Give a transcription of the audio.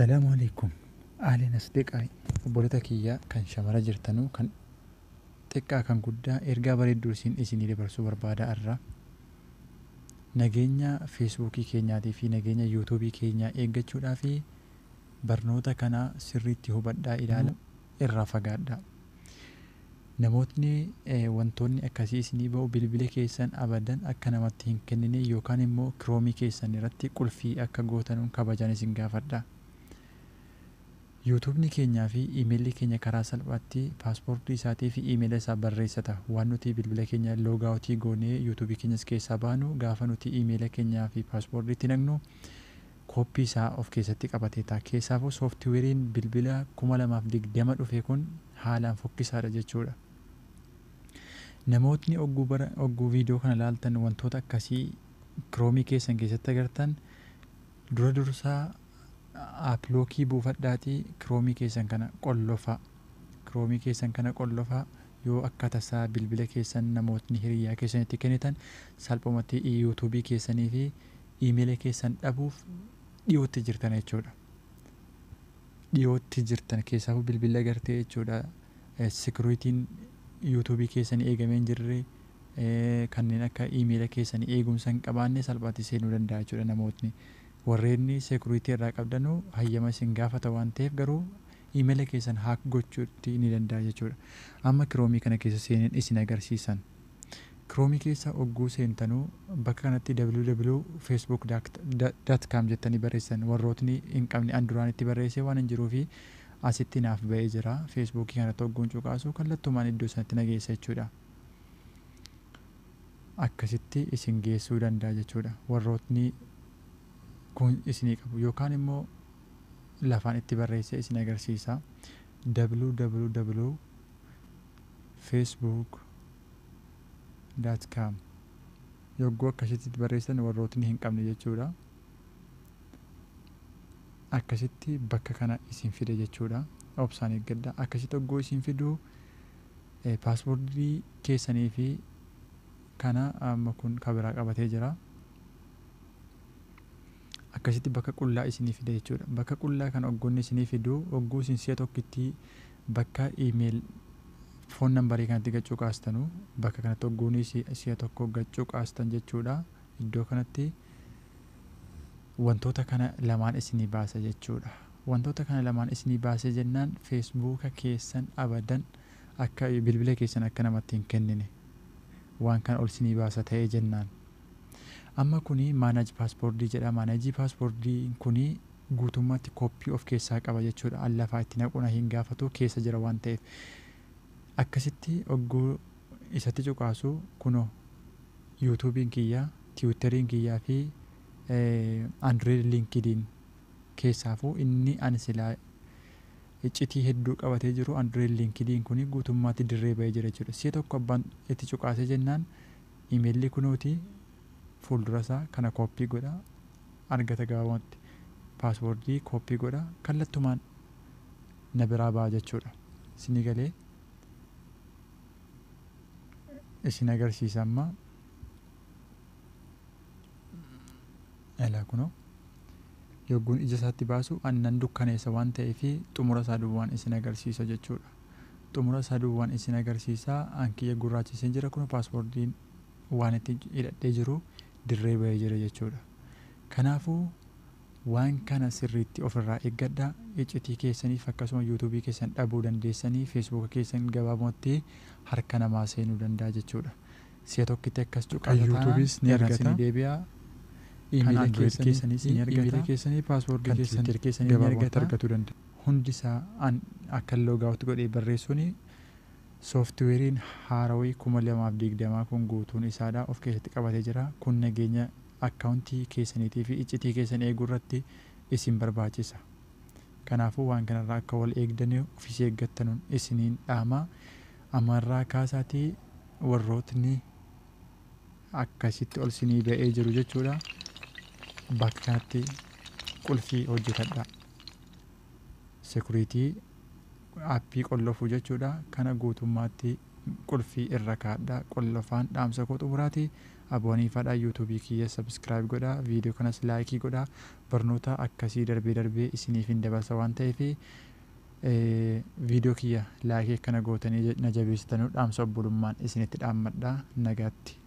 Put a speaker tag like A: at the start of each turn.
A: Assalaamu alaikum. Ahleen asdiqaa, obbolota kiyya kan shamara jirtanuu, kan xiqqaa kan guddaa, ergaa bareedduu isinii dabarsuu barbaada. Irra nageenya Feesbuukii keenyaatii fi nageenya Yuutuubii keenyaa eeggachuudhaa fi barnoota kana sirriitti hubadhaa, ilaala, irraa fagaadhaa. Namootni wantoonni akkasii isinii ba'u, bilbila keessan abadan akka namatti hin kennine yookaan immoo Kiroomii keessan irratti qulfii akka gootanuun kabajaan isin gaafadha. Yuutuubni keenyaa fi iimeelli keenya karaa salphaatti paaspoortii isaatii fi iimeela isaa barreessata. Waan nuti bilbila keenya log out goonee Yuutuubii keenyas keessaa baanu, gaafa nuti iimeela keenyaa fi paaspoortii itti naqnu kooppii isaa of keessatti qabatee ta'a. Keessaafuu sooftiweeriin bilbila 2020 dhufe kun haalaan fokkisaadha jechuudha. Namootni ogguu bara ogguu viidiyoo kana laaltan wantoota akkasii Kiroomii keessan keessatti agartan, dura dursaa AppLockii buufadhaatii Kiroomii keessan kana qollofaa. Kiroomii keessan kana qollofaa. Yoo akka tasaa bilbila keessan namootni hiriyyaa keessanitti kennitan, salphumatti Yuutuubii keessanii fi iimeela keessan dhabuuf dhiyootti jirtan jechuudha. Dhiyootti jirtan, keessaafuu bilbila gartee jechuudha. Security'n Yuutuubii keessanii eegamee hin jirre, kanneen akka iimeela keessanii eegumsa hin qabaanne, salphaatti seenuu danda'a jechuudha namootni. Warreen security irraa qabdanuu hayyama isin gaafata waan ta'eef, garuu iimeela keessan hack gochuutti ni danda'a jechuudha. Amma Kiroomii kana keessa seeneen isin agarsiisan. Kiroomii keessa ogguu seentanuu bakka kanatti www.facebook.com jettanii barreessan. Warrootni hin qabne, an duraan itti barreessee waan hin jiruufi asitti naaf ba'ee jira. Feesbuukii kanatti ogguun cuqaasu kallattumaan iddoo sanatti na geessa jechuudha. Akkasitti isin geessuu danda'a jechuudha. Warrootni kun isinii qabu yookaan immoo lafaan itti barreessee isin agarsiisa. www.facebook.com yogguu akkasitti barreessan, warrootni hin qabne jechuudha. Akkasitti bakka kana isin fide jechuudha. Obsaan eeggadha. Akkasitti hogguu isin fiduu paaspoortii keessanii fi kana amma kun kabiraa qabatee jira. Akkasitti bakka qullaa isinii fide jechuudha. Bakka qullaa kana hoggoonni isinii fiduu, hogguu isin si'a tokkitti bakka email, phone numberii kanatti gachuu qaastanuu, bakka kanatti hogguun si'a tokko gachuu qaastan jechuudha. Iddoo kanatti wantoota kana lamaan isinii baasa jechuudha. Wantoota kana lamaan isinii baasee jennaan, Feesbuuka keessan abadan akka bilbila keessan akka namatti hin kennine waan kana ol isinii baasa ta'ee jennaan. Amma kuni manage passwordii jedha. Manage passwordii kuni guutummaatti kooppii of keessaa qaba jechuudha. An lafaa itti naquuna hin gaafatu, keessa jira waan ta'eef. Akkasitti hogguu isatti cuqaasu, kunoo Yuutuubiin kiyya, Tiwiiteriin kiyyaa fi Android LinkedIn, keessaafuu inni ani silaa iccitii hedduu qabatee jiru Android LinkedIn kuni guutummaatti dirree ba'ee jira jechuudha. Si'a tokko abbaan itti cuqaasee jennaan, imeelli kunooti fuuldura isaa kana kooppii godha argata, gabaabumatti paaswoordii kooppii godha, kallattumaan na biraa ba'a jechuudha. Isinii galee isin agarsiisa amma. Elaa, kunoo yogguun ija isaatti baasu annan dukkaneessa waan ta'eef xumura isaa duwwaan isin agarsiisa jechuudha. Xumura isaa duwwaan isin agarsiisa. An kiyya gurraachisee jira, kun paaswoordiin waan itti hidhadhee jiru dirree ba'ee jira jechuudha. Kanaafuu waan kana sirriitti ofirraa eeggadha. Iccitii keessaniif akkasuma Yuutuubii keessan dhabuu dandeessanii, Feesbuuka keessan gabaabumatti harka namaa seenuu danda'a jechuudha. Si'a tokkitti akkas
B: Kan
A: cuqaasa
B: Yuutuubiis ni
A: irra
B: argata.
A: isinii deebi'a.
B: Kan
A: Iimeela
B: Android
A: keessaniis ni argata.
B: Iimeela keessanii, paaswoordii
A: Kan
B: keessan
A: Tiwiiter keessanii ni
B: gabaabumatti
A: argata.
B: argatuu danda'a.
A: Hundi isaa an akka log out godhee barreessuun sooftiweeriin haarawii 2020 kun guutuun isaadha of keessatti qabatee jira. Kun nageenya akkaawuntii keessaniitii fi iccitii keessan eeguu irratti isin barbaachisa. Kanaafuu waan kanarraa akka wal eegdanii ofis eeggattanuun isiniin dhaama. Ammarraa kaasaatii warrootni akkasitti ol isinii ba'ee jiru jechuudha. Bakka kanatti qulfii hojjetadha. Security appii qollofuu jechuudha. Kana guutummaatti qulfii irra kaadha. Qollofaan dhaamsa koo xumuraati. Abu Haniifaadha. Yuutuubii kiyya subscribe godhaa, viidiyoo kanas like godhaa. Barnoota akkasii darbee darbee isiniif hin dabarsa waan ta'eef, viidiyoo kiyya like akkana gootanii na jabeessitanuu dhaamsa obbolummaan isinitti dhaammadha. Nagaatti.